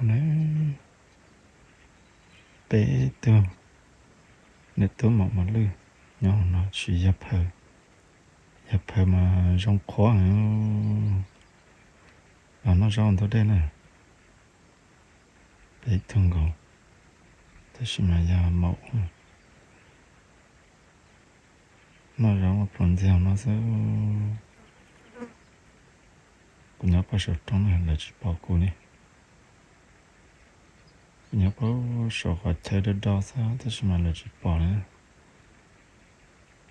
Na, peb tug niam tub maum mos lwj nyob hauv no, tab sis yawg phaw, yawg phaw mas zoo qhuav heev, los noj zaub ntug dej na. Peb tug nkaus, tab sis mas yog maum noj zaub pluas ntxiag no xwb. Kuv nyob pem saum roob na lawv tsis pom kuv li. Kuv nyob pem saum qhov chaw do do xwb tab sis mas lawv tsis pom li.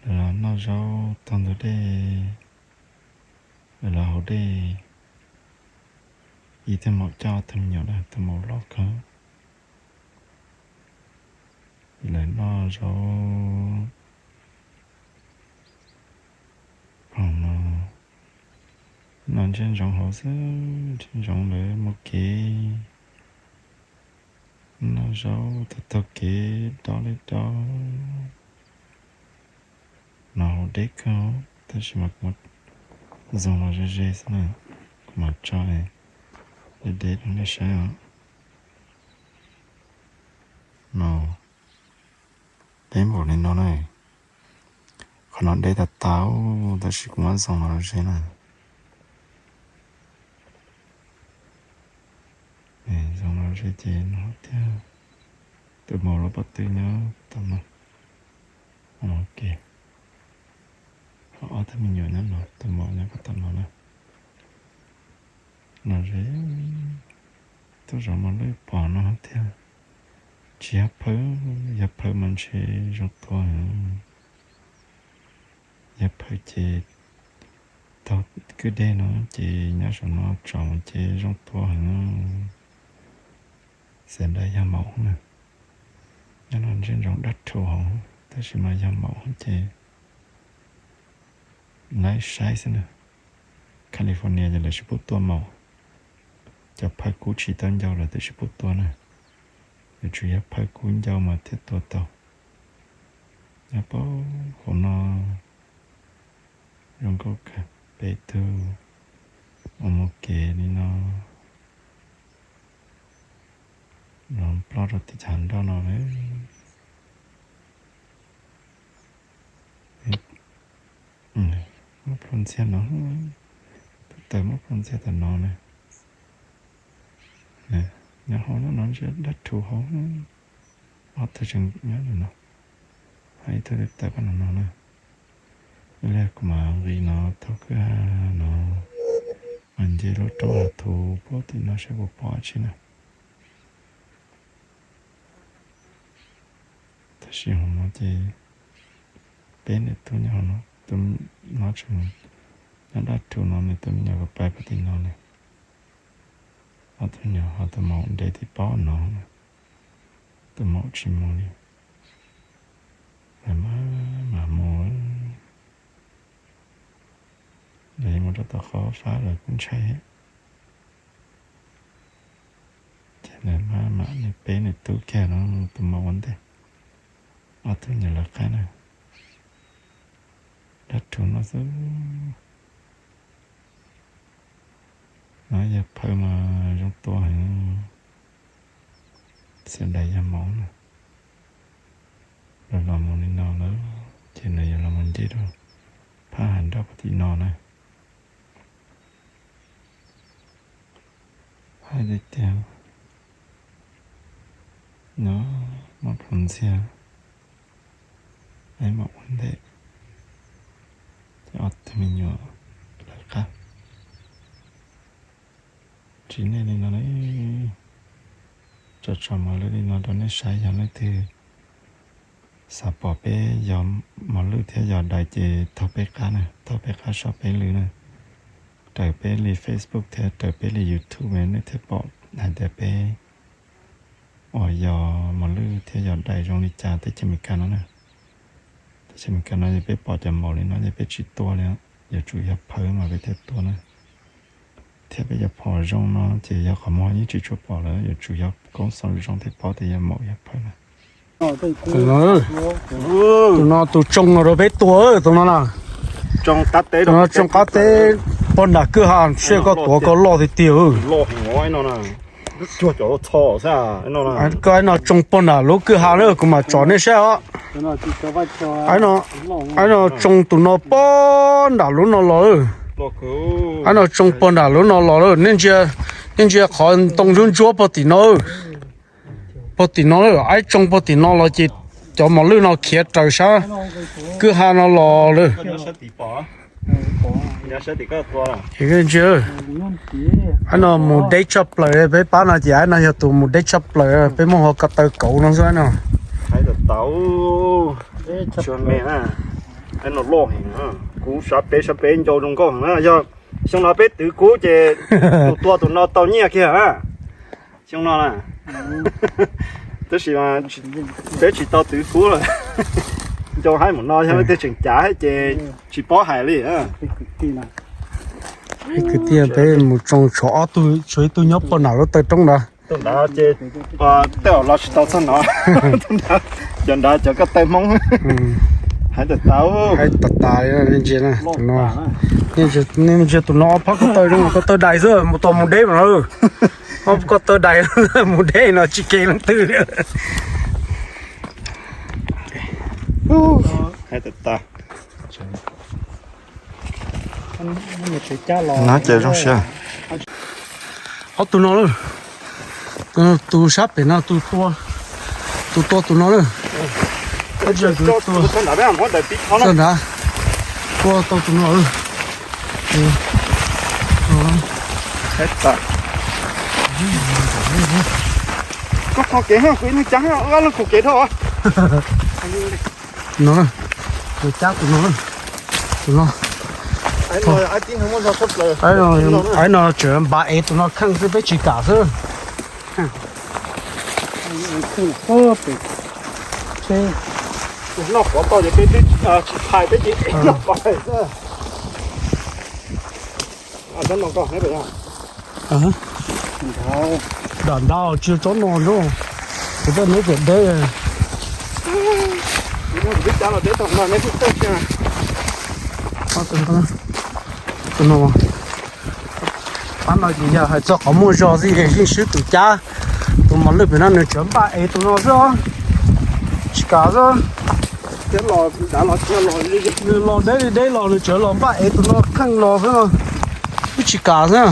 Lawv los noj zaub taug ntug dej, lawv los haus dej. Ib tug maum coj ob tug me nyuam na, tus maum loj kawg. Lawv noj zaub no, noj ntsia ntsoov hauv xwb, ntsia ntsoov lawv mus kev, noj zaub taug taug kev dob li dob. No haus deb kawg, tab sis mas kuv zoo los ze ze xwb na, kuv mam tso deb deb rau nej saib os. No, deb npaum li no na. Qhov no deb tas tas, tab sis kuv muab zoo los ze na. Zoo los ze ces no thiab. Tus maum loj pov twg nyob tom no. Ok, ho ob tug me nyuam nyob no, tus maum nyob puag tom no na. No ze, tuaj zov mos lwj pom no thiab. Tsis yog phawj, yog phawj mas ntshe zoo tua heev. Yog phawj ces taug kwj deg no ces nyob saum no tsom ces zoo tua heev. Xav tias yog maum na. Nyob no ntsia ntsoov dab rhuv hauv tab sis mas yog maum ces laib saib xwb na. California ces lawv tsis pub tua maum. Cov phawj kub tsis tau ncau lawv twb tsis pub tua na. Yuav tsum yog phawj kub ncau mas thiaj tua tau. Nyob pem hauv no zoo nkauj kawg, peb tug ua mus kev li no. Los ploj rau tim chav nroj no na. Muab plhuav ntxiag no, tus taws muab plhuav ntxiag tam no na. Nyob hauv no ntsia dab rhuv hauv, ob tug tseem nyob li no, ho ib tug twb tawm pab no no na. Ib pliag kuv mam nqis no taug kwj ha no, mam nce lub roob hav thuv puag tim no saib puas pom dab tsi na. Tab sis hauv no ces peb niam tub nyob hauv no, tus no tseem nyob dab rhuv no, nws tus me nyuam pais pab tim no ne. Ob tug nyuam ho tus maum nres tim pob no, tus maum tsis mus li. Lawv maj mam mus, lawv yeej mus rau tom qhov fab lawv kuj ntshai. Ces lawv maj mam, nws peb niam tub kiag no, tus maum ua ntej, ob tug nyuam lawv qab na. Dab rhuv no xwb. No yog phawj mas zoo tua heev, xav tias yog maum na. Lawv los mus li no lawm, ces nws yuav los mus nce rau phab hav nroj puag tim no na. Hais tias no muab plhuav ntxiag, es mam ua ntej, ces ob tug me nyuam lawv qab. Tsis nej li no, tso tso mos lwj li no rau nej saib, yog leej twg xav pom peb yos mos lwj thiab yos dais ces taug peb qab na, taug peb qab soj peb lw na. Raws peb li Facebook thiab raws peb li YouTube nej thiaj pom hais tias peb uas yos mos lwj thiab yos dais zoo li cas teb chaws Amelikas no na. Teb chaws Amelikas no yog peb pom cov maum li no ces peb tsis tua li, yuav tsum yog phawj mas peb thiaj tua na. Thiab peb cov phom zoo no ces yog qhov muag yeej tsis tshua pom lawm, yuav tsum yog koob xoom zoo thiaj pom tias yog maum yog phawj na. Tus no tus tsoo no rau peb tua, tus no na. Tus no tsoo qab teb pog nram kwj ha, seb koj tuav koj loj tiag tiag. Cuag cov txho xwb. Koj, aib no tsoo pog nram lub kwj ha lawm, kuv mam tsom nej saib os. Aib no tsoo tus no pog nram lub no los lawm. Aib no tsoo pog nram lub no los lawm, nej ntsia qhov ntoo ntsuab ntsuab pog tim no. Pog tim no lawm, aib tsoo pog tim no los ces cov mos lwj no khiav raws sab kwj ha no los lawm. Aib no mus deb tshaj plaws, peb pab no ces aib no yog tus mus deb tshaj plaws, peb muab hau ko taw kauv no xwb no. Aib no loj heev, kuv sab peb sab peb ncau zoo nkauj heev na. Yog xyoo no peb twv kub ces tus tua tus no tau nyiaj kiag na. Xyoo no na, tab sis peb tsis tau twv kub lawm. Ncau haib mus no yog leej twg tseem cav ces tsis paub hais li. Kwv tij, peb mus tsoo tshuav ob tug, tshuav ib tug nyob pog nram lub taw roob ntawd. Tus nrad ces tej zaum los tsis tau txog no. Cov nrad cov ko taw Hmoob. Haib tas tas, haib tas tas li ntsia na. Nej ntsia tus no ob phab ko taw zoo ko taw dais xwb, mus tos mus deb mas na. Ob ko taw dais mus deb no tsis kev leej twg li. Haib tas tas. No ces zoo siab. Ob tug no lawm, tus sab pem no, tus tua, tus tua tus no lawm. Tua nrad, tua tau tus no lawm. Koj qhov kev, kuv ib leeg cav, leej qhov kev dhau. No, tus cab tus no, tus no. Aib no tseem npaj ev tus no kheej xwb, peb tsis kam xwb. Noj qhuav tau ces peb twb tsis phais, peb ces ev noj pais xwb. Dam nrad tsis tsob no nrad, kuv tej neb pem deb. Tus no, pab no ces yog hais txog qhov muaj zog xwb, yeej swb tus cab. Tus mos lwj pem no nws tseem npaj ev tus no xwb, tsis kam xwb. Nws los deb li deb los nws tseem los npaj ev tus no kheej los xwb, twb tsis kam xwb.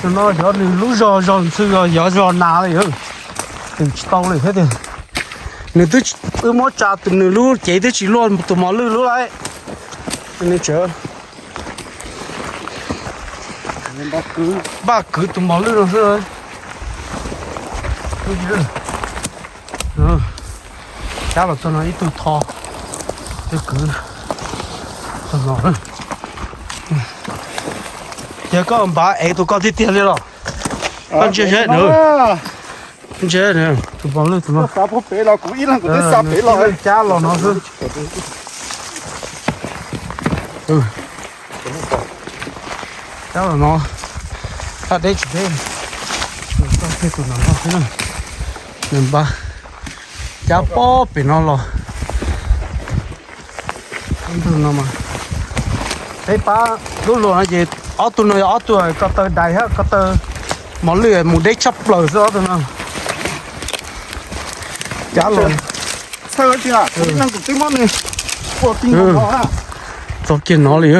Tus no yog nws lub zog, zog ntxhw, yog zog nas li, twb tsis tau li thiab tiag. Nws twb, wb muab tsa nws lub cev twb tsis luaj tus mos lwj lub lawm. Nws tseem npaj kwv tus mos lwj no xwb. Cab los txog no ib tug tho, twb kwv txog no. Ces koj npaj ev tus ko tiag tiag li los? Koj ntsia seb, ntsia tus mos lwj tus no. Cab los no xwb. Cab los no, cab deb tsis deb, tau kiag tus no xwb na. Nws npaj cab pob pem no los. Ntug no mas peb pab lub luag no ces ob tug no yog ob tug ko taw dais thiab ko taw mos lwj mus deb tshaj plaws xwb ob tug no. Cab los txog kiag no li.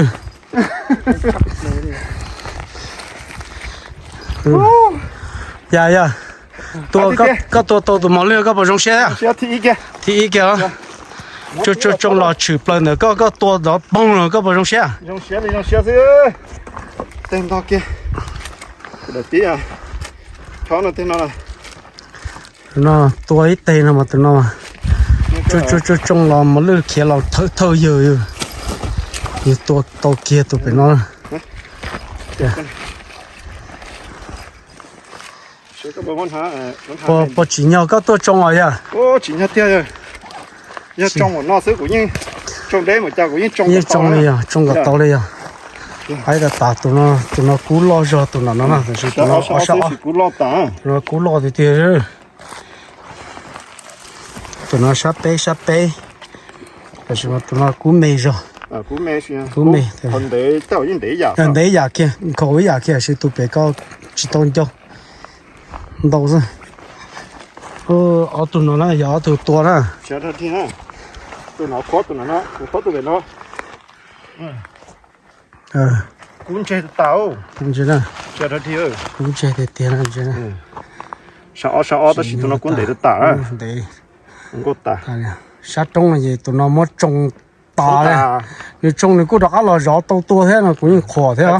Yog, yog, tua, koj tua tau tus mos lwj koj puas zoo siab? Thib ib kiag. Tsoo tsoo los tshwm plaws ntawm koj, koj tua nrov poog los koj puas zoo siab? Zoo siab li zoo siab xwb. Teg nto kiag. Daim tib, chob no teg no. No tua ib teg no mas tus no tsoo tsoo tsoo los mos lwj khiav los thawj thawj yawg, yawg tua tau kiag tus pem no. Puas tsim nyog koj tuaj tsoo os yog? Yog tsoo no xwb kuv yeej tsoo deb mus cas kuv yeej tsoo, yeej tsoo li yog, tsoo kom tau li yog. Haib tas tas, tus no, tus no kub loj zog tus no no na, tab sis tus no ob sab, tus no kub loj tiag tiag. Tus no sab peb sab peb, tab sis mas tus no kub me zog, kub me, ntev yam kiag, nkhaus ib yam kiag, tab sis tus pem ko tsis tau ncau. Ntau xwb. Ob tug no na yog ob tug tua na. Tus no qhuav tus no, qhuav tus pem no. Kub ntseg tas. Kub ntseg tiag tiag na. Sab ob sab ob tab sis tus no kub ntev tas. Ntev. Nkauj tas. Sab roob no ces tus no muab tsoo tas li. Nws tsoo nws kuj rov qab los zov tau tua thiab no kuv yeej qhuas thiab.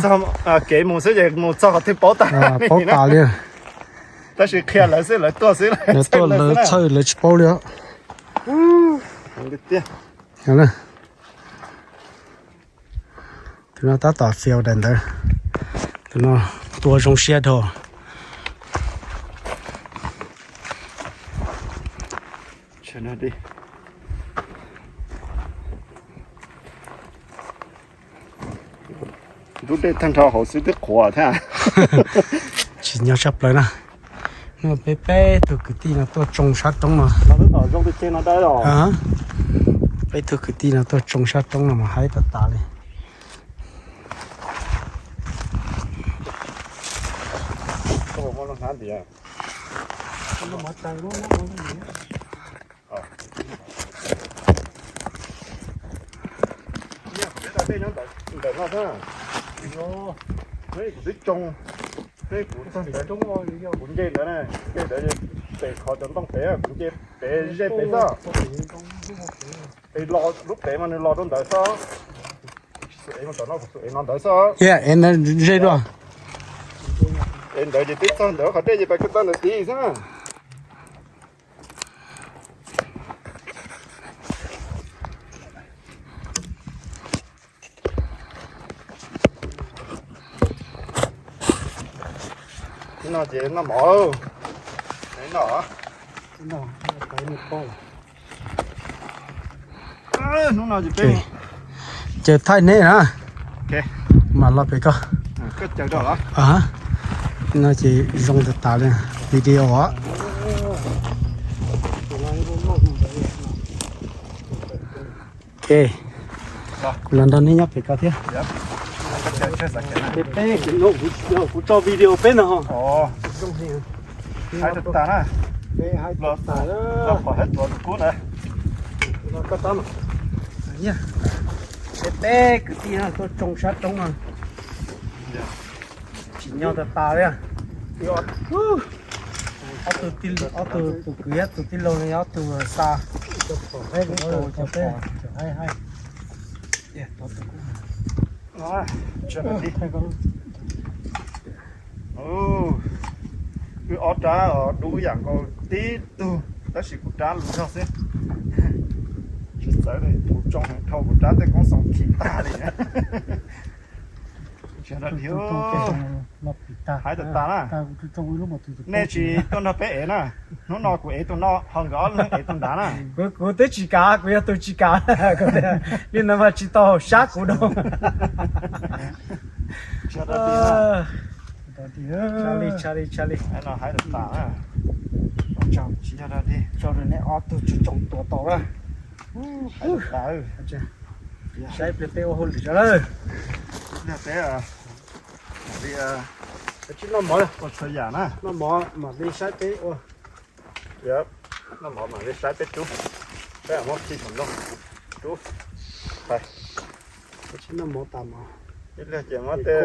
Kev mus xwb ces mus txog qhov twg paub tas. Paub tas li. Tab sis qhia lawv xwb, lawv tuaj xwb, lawv tuaj lawv txhawj lawv tsis paub li os. Tus no tab tom fail daim ntawd. Tus no tua zoo siab dhau. Ntub dej tag nrho hauv xwb twb qhuav thiab. Tsis nyob tshaj plaws na. Peb peb tug kwv tij no tuaj tsoo sab roob no. Peb tug kwv tij no tuaj tsoo sab roob no mas haib tas tas li. Ntawm no, kuv twb tsoo, kuv nce ntawd, nce ntawd pem qhov cov ntoo pem, kuv nce pem ze pem xwb. Es lub pem mas nws los rau ntawd xwb. Kuv xum ev mus tom no, kuv xum ev no ntawd xwb. Ev ntawd ze dua. Ev ntawd ces twb txog ntawd qhov dej ces pais kuj txog ntawd tid xwb. No ces noj mov, noj. Hnub no ces peb caws thaij neb na. Mam los pem koj. No ces zoo tas tas li video os. Ok, kuv los nrog nej nyob pem koj thiab. Peb, peb, kuv tso video peb no. Peb, peb kwv tij no tuaj tsoo sab roob no. Tsim nyog tas tas li. Ob tug, ob tug tus kwv thiab tus tij laug no yog ob tug xa. Wb ob rab dub yam nkaus tib tug, tab sis kuv rab lus zog xwb. Tsis txawv li, kuv tsoo heev dhau kuv rab tej koob xoos khi tag li. Haib tas tas na. Nej tsis tuaj nrog peb ev na. Hnub no kuv ev tus no ho nkawd ob leeg ev tus nrad na. Kuv twb tsis kav, kuv yog tus tsis kav. Li ntawd mas tsis tau sab kuv dua. Tsa li, tsa li, tsa li. Haib tas tas na. Tsaug rau nej ob tug tsis tsoo tua tau na. Saib pliag peb ua hauj lwm tso lawm. Pliag peb mam li ua txhua yam na. Noj mov mam li saib peb ua. Noj mov mam li saib peb rub. Peb muab khi thaum no rub. Noj mov tas mov. Ib pliag ces muab tej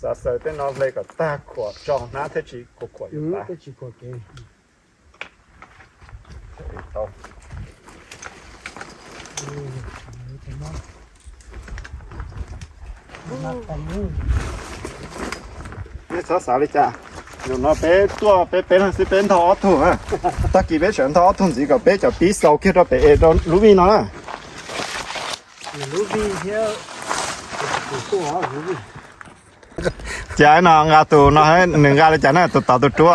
xav xaws tej no hle kom tag khuam tso hnab thiaj tsis khuam khuam yuav tas. Nej txhob xav li cas, zaum no peb tuaj peb peb leeg xwb peb nthog ob tug. Tag kis peb sawv nthog ob tug ntxiv kom peb cov pib xaus kiag rau pem es rau lub vij no na. Ces no nqa tus no, nws nqa li cas na, tus tod tus rub.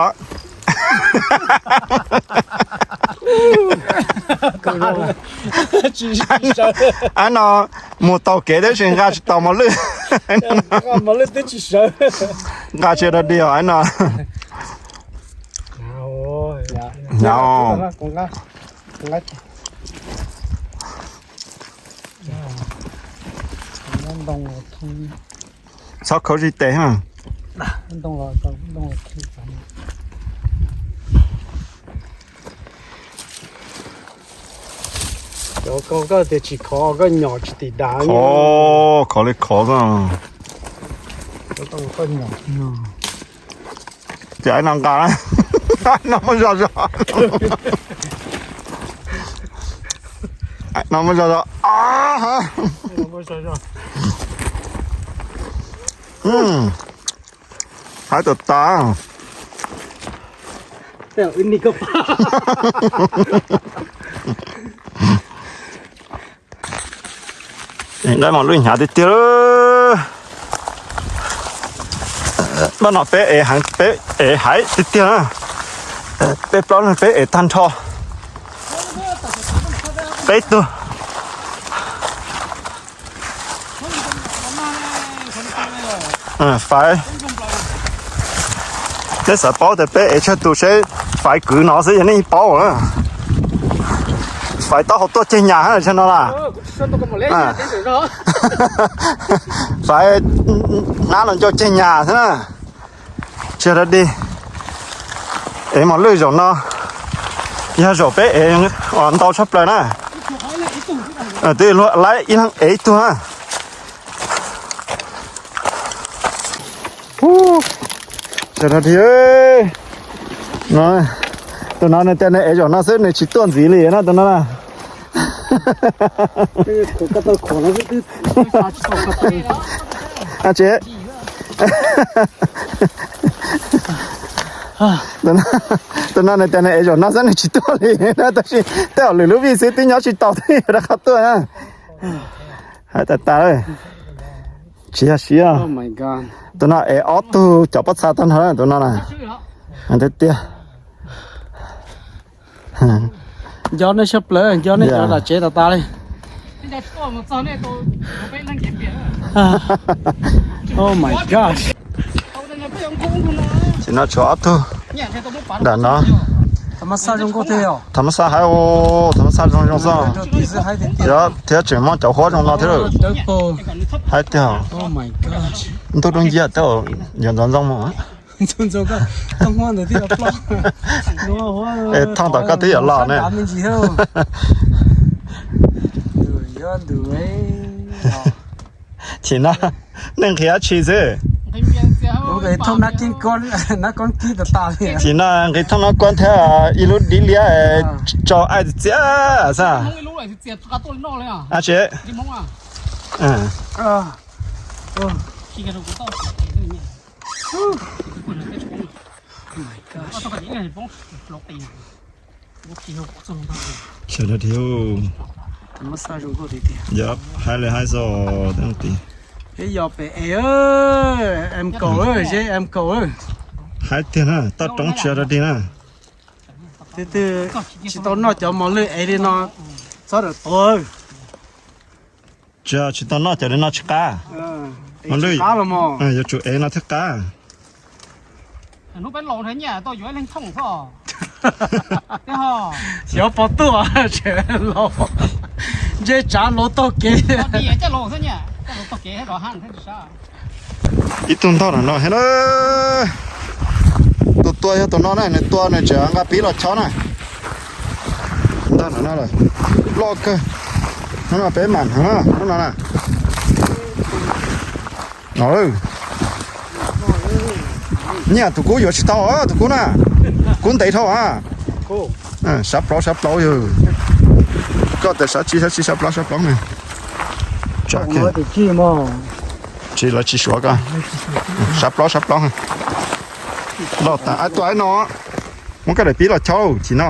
Ab no mus taus kev tab sis nqa tsis tau mos lwj. Nqa tsis tau dig os ab no. Txhob khaub zig tes ha. Koj tias tsis khov, koj nyom tsis tim dav. Khov, khov li khov xwb. Ces no nqa, no muab zog zog, no muab zog zog. Haib tas tas. Nqaij mos lwj hnyav tiag tiag. Npaj no peb ev heev, peb ev haiv tiag tiag na. Peb plaub leeg peb ev tag nrho. Peb tug. Faiv, neb xav paub tias peb ev tsawg tus seb Faiv kwv no xwb yog nej paub. Faiv taub hau tuaj ceg nyas tsawg no las. Faiv hnab los ncauj ceg nyas xwb na. Tsis yog dog dig, ev mos lwj zaum no yog zaum peb ev ntau tshaj plaws na. Twb luag laib ib leeg ev ib tug na. Tsis yog dog dig, tus no nws tias nws ev zaum no xwb nws tsis tuaj ntxiv li na tus no na. Tsis, tus no nws tias nws ev zaum no xwb nws tsis tuaj li na, tab sis tej zaum lwm lub vij xwb twb nyob tsis tau twb yuav rov qab tuaj na. Haib tas tas, tsis yog siab. Tus no ev ob tug cov pob txha tag nrho tus no na. Tiag tiag. Nco nej sab plaws, nco nej cov lam tsev tas tas li. Oh my gosh. Ces no tshuav ob tug nram no. Tham mas xaj zoo nkauj thiab, tham mas xaj haib, tham mas xaj zoo zoo xwb. Yog thiab tseem muaj cov huab zoo no thiab. Haib tiag. Ntuj dub nciab tej zaum yuav ntxoov ntxoo mus. Thooj tom koj twb yuav los ne. Chim no nej nqhis dab tsi xwb? Chim no nqhis thooj nab kuab thiab ib lub dib liab tso aib txias xwb. Ab tsi. Sawv daws thiab. Yog haib li haib xwb. Peb yog pem es, em kaum, zeb em kaum. Haib tiag na, toj roob tsis yog dog dig na. Twb tsis tau noj cov mos lwj ev li no, txhob rawm tuag. Tsis, tsis tau noj cov li no tsis qab. Mos lwj yuav tsum ev no thiaj qab. Xyov pov tuaj, ntshe tsav luv taug kev. Ib tug ntog no thiab na. Tus tua yog tus no na, nws tua nws tseem nqa pib los chob na. Ntog no loj kawg. Hnub no peb mam hneev lub no na. Nyiaj tus kub yuav tsis tau, tus kub na. Kub ntev dhau a. Sab plaub sab plaub yog. Koj tias sab tsib sab tsib sab plaub sab plaub na. Tsis, lawv tsis suav koj. Sab plaub sab plaub. Loj tas, tua ib no. Muab koj daim pib los chob chim no.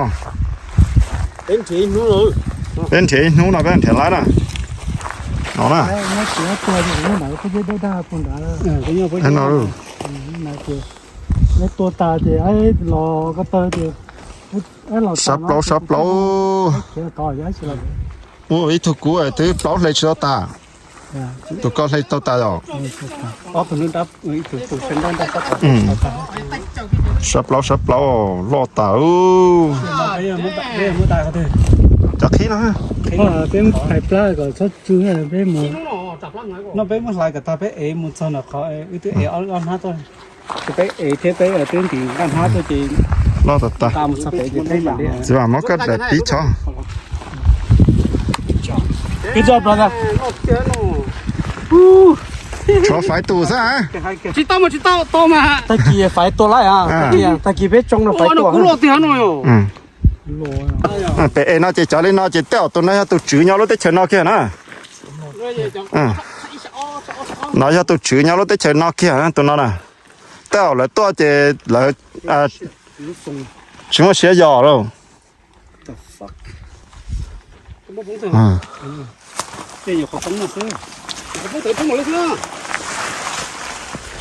Peb nrhiav ib hnub no peb nrhiav laib na. No na. Sab plaub sab plaub. Ua ib tug kub twb plaub hle tsis tau tas. Tus koj hle tau tas os. Sab plaub sab plaub loj tas. Cov qhib no. Peb mus hlais plab kom txhob tsw, peb mus, no peb mus hlais kom tag peb ev mus txog nram qhov wb twb ev ob hnab tuaj. Peb ev thiab peb twb ntim nqaj hnab tuaj ces loj tas tas. Txiv Vam muab koj daim pib chob. Good job, brother. Tshuav faiv tus xwb. Tsis tau mas tsis tau, tau mas. Tag kis faiv tua laij, tag kis peb tsoo no faiv tua. Kuv loj tiag no. Pem es no ces cov li no ces tej zaum tus no yog tus tswv nyob lub teb chaws no kiag na. No yog tus tswv nyob lub teb chaws no kiag tus no na. Tej zaum lawv tuaj ces lawv tsis muaj siab yos lauj.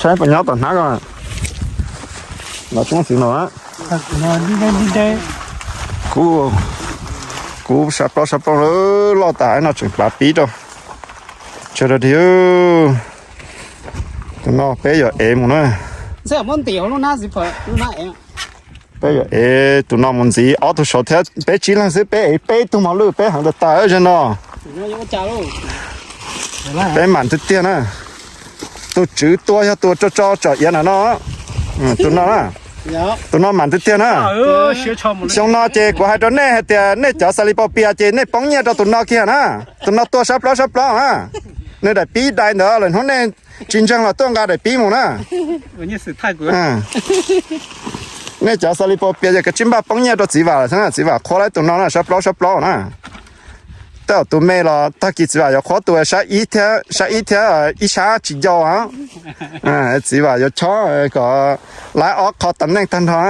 Saib puas nyob tom hnab ko. Los tsis muaj txiv no. Kuv, kuv sab plaub sab plaub loj tas no tseem pav pib rau. Tsis rau dig. Tus no peb yuav ev mus na. Peb yuav ev tus no mus ntxiv ob tug saud thiab, peb tsib leeg xwb peb ev peb tug mos lwj peb heev tas tas zaum no. Peb mam tiag tiag na. Tus tswv tua yog tus tso tso tsom iav na no. Tus no na. Tus no mam tiag tiag na. Xyoo no ces kuv hais rau nej hais tias nej cov xas lis paus pias ces nej poob nyiaj rau tus no kiag na. Tus no tua sab plaub sab plaub na. Nws daim pib dai ntawd lawm hnub nej tsis ntseeg los tuaj nqa daim pib mus na. Nej cov xas lis paus pias ces kav tsij npaj poob nyiaj rau txiv Vam lawm xwb na, txiv Vam qhuab lawm tus no na, sab plaub sab plaub na. Tej zaum tus me los tag kis txiv Vam yuav qhuab tus sab ib thiab, sab ib thiab ib sab tsis ncau. Txiv Vam yuav chob kom laib ob qho tam neej tag nrho.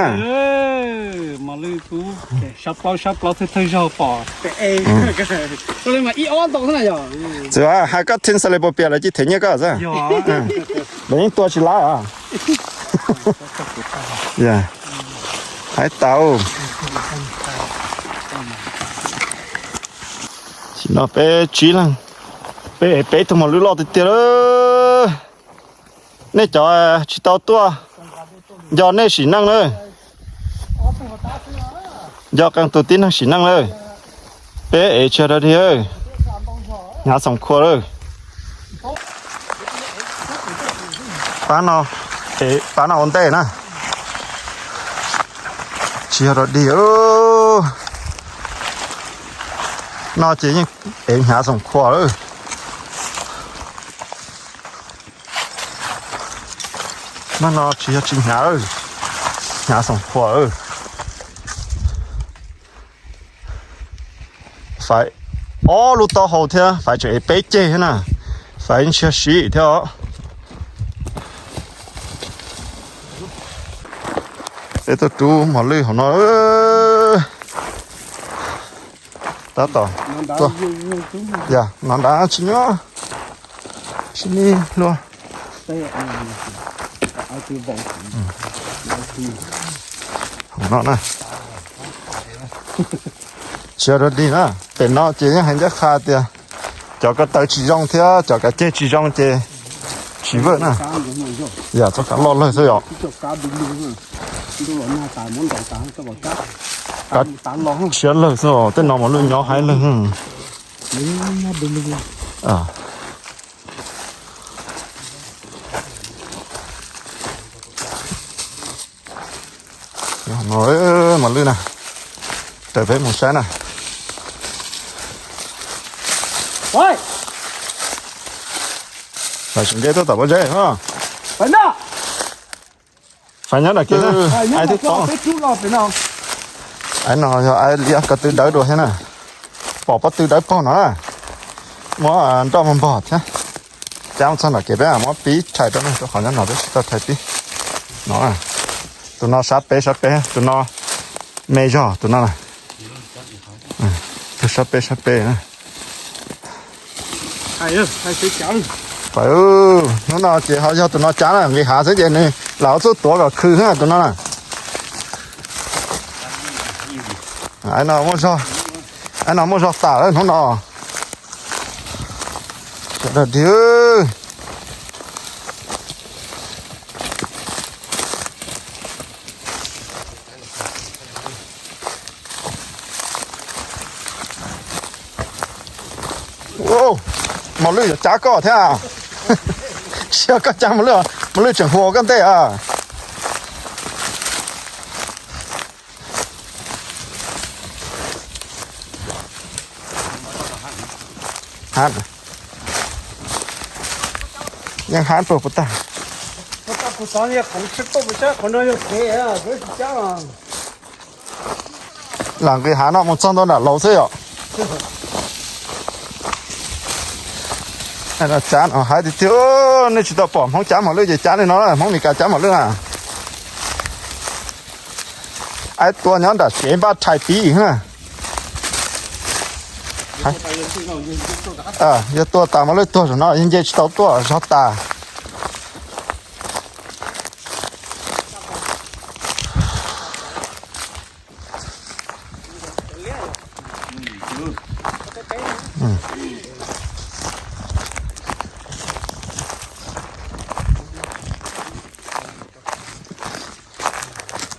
Txiv Vam hais koj theej xas lis paus pias lawv cia them nyiaj koj xwb. Lawv yeej tua tsis laib os. Hais tau. Tam sim no peb tsib leeg, peb ev peb tug mos lwj loj tiag tiag lawm. Nej cov tsis tau tuaj, nco nej sim neej na. Nco qee tus tib neeg sim neej lawm. Peb ev tsis yog dog dig, hnyav xoom khua lawm. Pab no, pab no ua ntej na. Tsis yog dog dig. No ces yeej ev hnyav xoom khua lawm. Nag no tsis yog tsis hnyav, hnyav xoom khua. Faiv ob lub taub hau thiab, faiv tseem ev peb ceg thiab na. Faiv tsis yog sib thiab os. Peb tuaj rub mos lwj hauv no. Tab tom tuaj. Yog no nrad tsis nyob, tsis nyob luaj. Hauv no na. Tsis yog dog dig na, pem no ces yeej hais ncaj qha tias cov ko taw tsis zoo thiab cov kav ceg tsis zoo ces tsis vwm na. Yam txoj kav loj lawg xwb yom. Kav tshiab lawg xwb os, tej no mos lwj nyob haib lawg. No mos lwj na, raws peb mus saib na. Faiv tseem nce tuaj tom pob zeb no. Faiv nyob nram kev na, ai twb pom. Ai no yog ai liab ko tw dawb dua thiab na. Pom pob tw dawb paug no na. Muab nroj muag npog thiab. Cab mus txog nram kev peb muab pib rhais rau na, rau qhov nyob no peb tsis tau rhais pib. No, tus no sab peb sab peb, tus no me zog tus no na. Tus sab peb sab peb na. Hnub no ces ho yog tus no cab na, nqis hav xwb ces nws lam ua txuj tuav kom khw tus no na. Ai no muaj zog, ai no muaj zog tas lawm hnub no. Sawv daws dig. Mos lwj yuav cab koj thiab. Tsis yog koj cab mos lwj, mos lwj tseem huas koj ntej a. Yeej hab rua puas tag. Lam nqis hav no mus txog ntawm nram laus xwb yom. Cab no hais tiag tiag, nej tsis tau pom Hmoob cab mos lwj ces cab li no, Hmoob Meskas cab mos lwj na. Aib tua nyob nram tsev npaj rhais pib na. Yog tua tas mos lwj tuag zaum no yog nce tsis tau tuaj zog tas.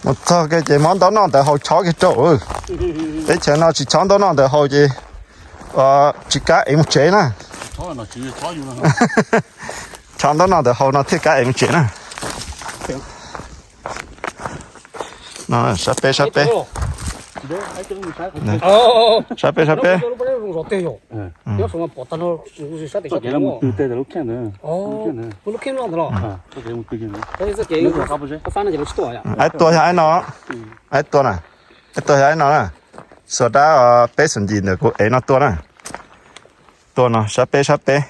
Mus txog kiag ces muab ntaub noj ntawd haus chob kiag rau. Teb chaws no tsis chob ntaub noj ntawd haus ces tsis kam ev mus tsev na. Chob ntaub noj ntawd haus no thiaj kam ev mus tsev na. Sab peb, sab peb. Sab peb, sab peb. Aib tua yog aib no. Aib tua na. Aib tua yog aib no na. Xuas dab peb xus ncim ntawm kuv ev no tua na. Tua no sab peb, sab peb.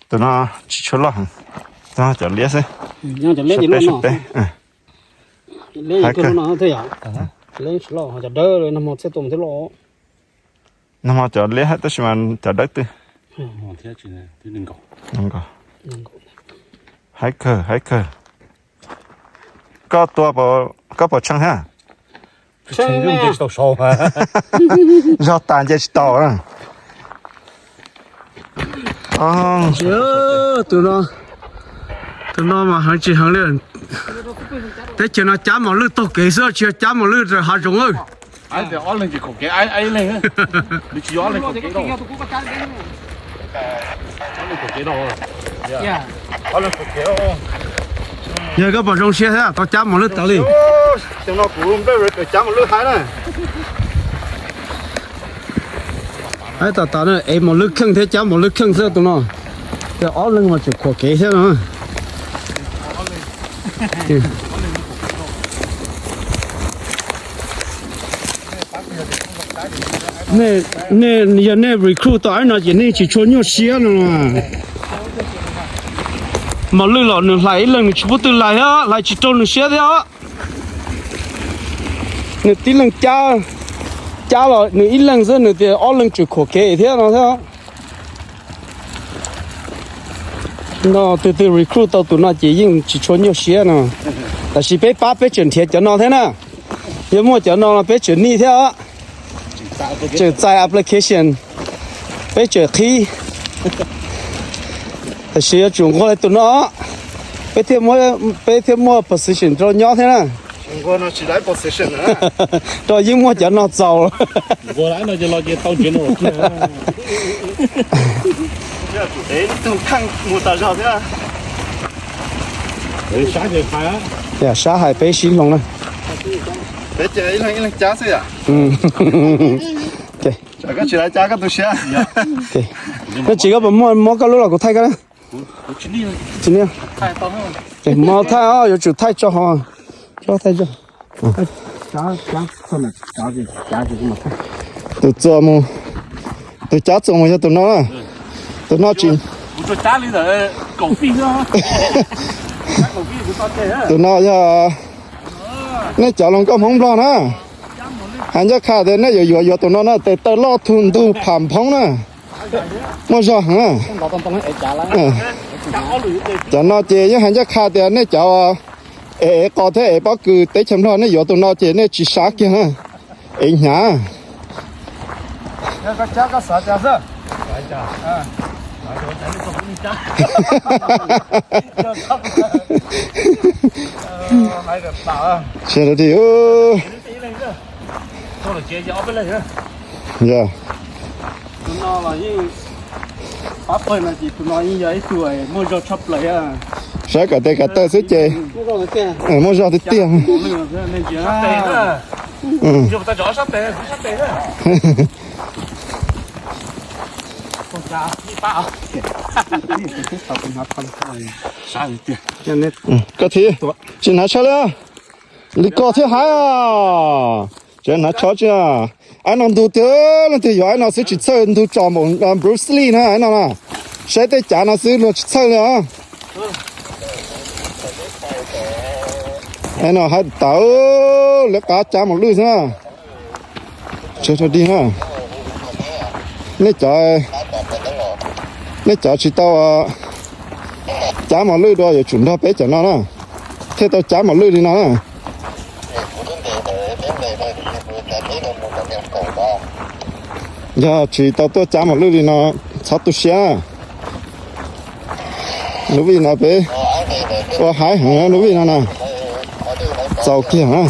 Tus no tsis tshua loj, cov liab xwb. Sab peb, sab peb. Nag hmo cov liab tab sis mas cov dawb twg. Haib kawg, haib kawg. Koj tua, koj puas tsheej thiab? Zog tas nce tsis tau. Tus no mas heev tsis heev li. Teb chaws no cab mos lwj taug kev xwb, tsis yog cab mos lwj rau hav zoov. Yog koj pom zoo siab thiab tau cab mos lwj tau li. Aib, tom tas no ev mos lwj kheej thiab cab mos lwj kheej xwb tus no. Ces ob leeg mas tseem khuam kev thiab no. Nej yog nej recruit tau aib no ces nej tsis tshua nyuaj siab no. Mos lwj los nws hlais ib leeg nws tsis pub twg hlais thiab, hlais tsis raug nws siab thiab. Nws tib leeg cab, cab los nws ib leeg xwb nws tias ob leeg tseem khuam kev thiab no thiab. No tus twg recruit tau tus no ces yeej tsis tshua nyuaj siab no. Tab sis peb pab peb tseem nrhiav cov no thiab na. Yog muaj cov no peb tseem nij thiab. Tseem txais application, peb tseem qhib. Tab sis yuav tsum nquag li tus no, peb thiaj muaj position rau nyob thiab na. Rau yeej muaj cov no txaus. Yam sab hais peb sib hloov na. Koj tsis koj puas muaj mob koj lub los kuv thaij koj na. Tsis, mob thaij os, yuav tsum thaij tso ho. Thaij tso. Tus txuas mus, tus cab txuas mus yog tus no na. Tus no tsis, tus no yog nej cov hluas nkauj Hmoob Nplog na. Hais ncaj qha tias nej yuav yuav yuav tus no na, tes taw loj tug ntug pham nphoob na. Muaj zog heev. Cov no ces yeej hais ncaj qha tias nej cov ev ev qos thiab ev pob kws teb chaws Nplog nej yuav tus no ces nej tsis sab kiag na. Ev hnyav. Sawv daws, yog sawv kom tes kom taw xwb ces muaj zog tiag tiag. Koj thiab, tsis hnav tsho li. Li koj thiab hais, tsis hnav tsho tsis. Aib no ntug tiag, leej twg yuav aib no xwb tsis txhawj ntug tso npaum Bruce Lee na aib no na. Saib tej cav no xwb luag tsis txhawj li os. Aib no hais tas lawv qav cav mos lwj xwb na. Tseg rau dig na. Nej cov, nej cov tsis tau cav mos lwj dua yuav tsum nrog peb cov no na, thiaj tau cav mos lwj li no na. Yog tsis tau tuaj cav mos lwj li no, txhob tu siab. Lub vij no peb ua haib heev, lub vij no na, txaus kiag na.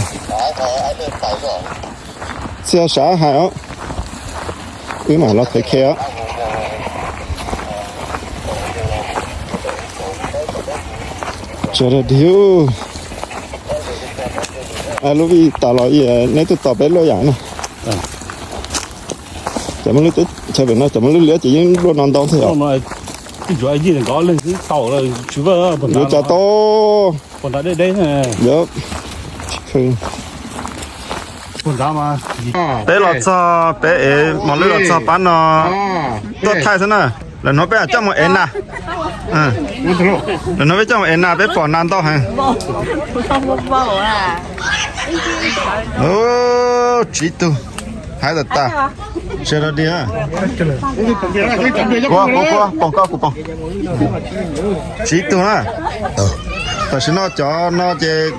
Txhia sav hais os, wb mam los thaiv khe os. Tsa dig, lub vij tas los neb tuaj tos peb luaj yam na. Cov mos lwj, chaw pem no cov mos lwj liab ces yeej luaj no ntau thiab yom. Yuav tsa tau, yuav, peb los txog, peb ev mos lwj los txog pab no tuaj thaij xwb na. Lawv hnov peb coj mus ev nas, lawv hnov peb coj mus ev nas, peb pom nas ntau heev. Tsiv tug, hais tas tas, tsa dig. Kuv, kuv, kuv, poom koj, kuv poom. Tsiv tug na. Tam sim no cov no ces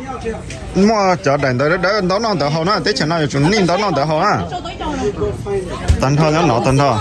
muaj cov daim ntawv dawb dawb ntaub noj ntawv haus na, teb chaws no yuav tsum nij ntaub noj ntawv haus na. Tag nrho nyob no tag nrho.